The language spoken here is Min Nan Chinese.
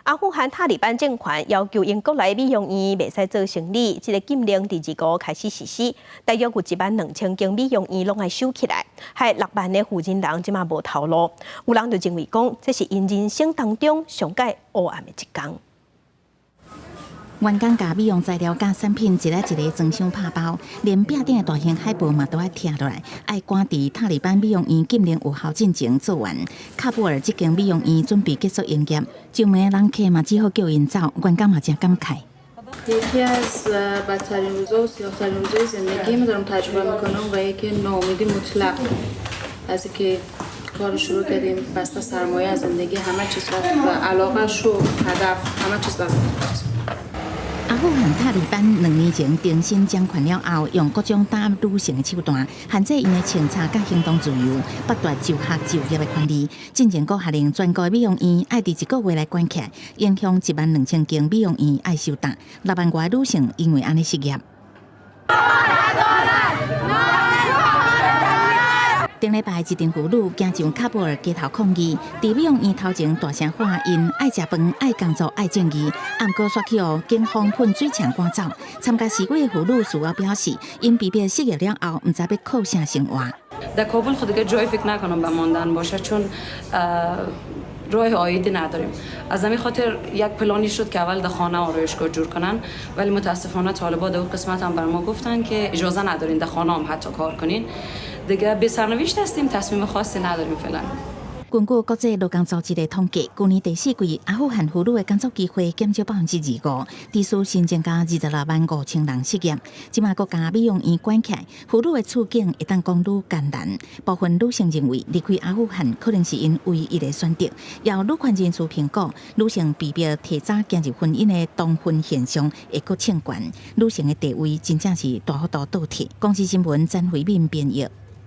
阿富汗塔利班政權要求𪜶國內美容院袂使做生理，這个禁令佇25開始實施，大約有1萬2千間美容院攏愛收起來，害6萬个婦人人這馬無頭路。有人就認為講，這是𪜶人生當中上蓋黑暗的一工。員工共美容材料佮產品一个一个裝箱拍包，連壁頂的大型海報嘛都愛拆落來，愛趕佇塔利班美容院禁令有效進前做完。喀布爾這間美容院準備結束營業，上門的人客嘛只好叫𪜶走，員工嘛誠感慨。 یکی از بدترین روزا و سیاهترین روزای زندگی دارم تجربه میکنم و یکی ناامیدی مطلق از اینکه کار شروع کردیم بسته سرمایه از زندگی همه چیز رفت و علاقه شو هدف همه چیز رفت. 阿富汗塔利班2年前重新掌權了後，用各種打壓女性的手段，限制𪜶的穿插佮行動自由，剝奪就學就業的權利。進前閣下令全國美容院愛佇一個月內關起來，影響1萬2千間美容院愛收檔，6萬外女性因為按呢失業。頂禮拜，一陣婦女行上喀布爾街頭抗議，佇美容院頭前大聲喊𪜶愛食飯、愛工作、愛正義。毋過煞去予警方噴水槍趕走。參加示威的婦女事後表示，𪜶被逼失業了後，毋知欲靠啥生活。 در کابل خو دیگه جای فکر نکنم به ماندن باشه چون راه عایدی نداریم. از همین خاطر یک پلانی شد که اول در خانه آرایشگاه جور کنن ولی متاسفانه طالبا در قسمت هم بر ما گفتن که اجازه ندارین در خانه هم حتی کار کنین. دیگه بی سرنوشت هستیم تصمیم خاصی نداریم فعلا. 根據國際勞工組織的統計，舊年第四季阿富汗婦女的工作機會減少25%，持續新增加26萬5千人失業。這馬閣共美容院關起來，婦女的處境會當講愈艱難。部分女性認為離開阿富汗可能是𪜶唯一的選擇。有女權人士評估，女性被逼提早進入婚姻的童婚現象會閣衝懸，女性的地位真正是大幅度倒退。公視新聞詹慧敏編譯。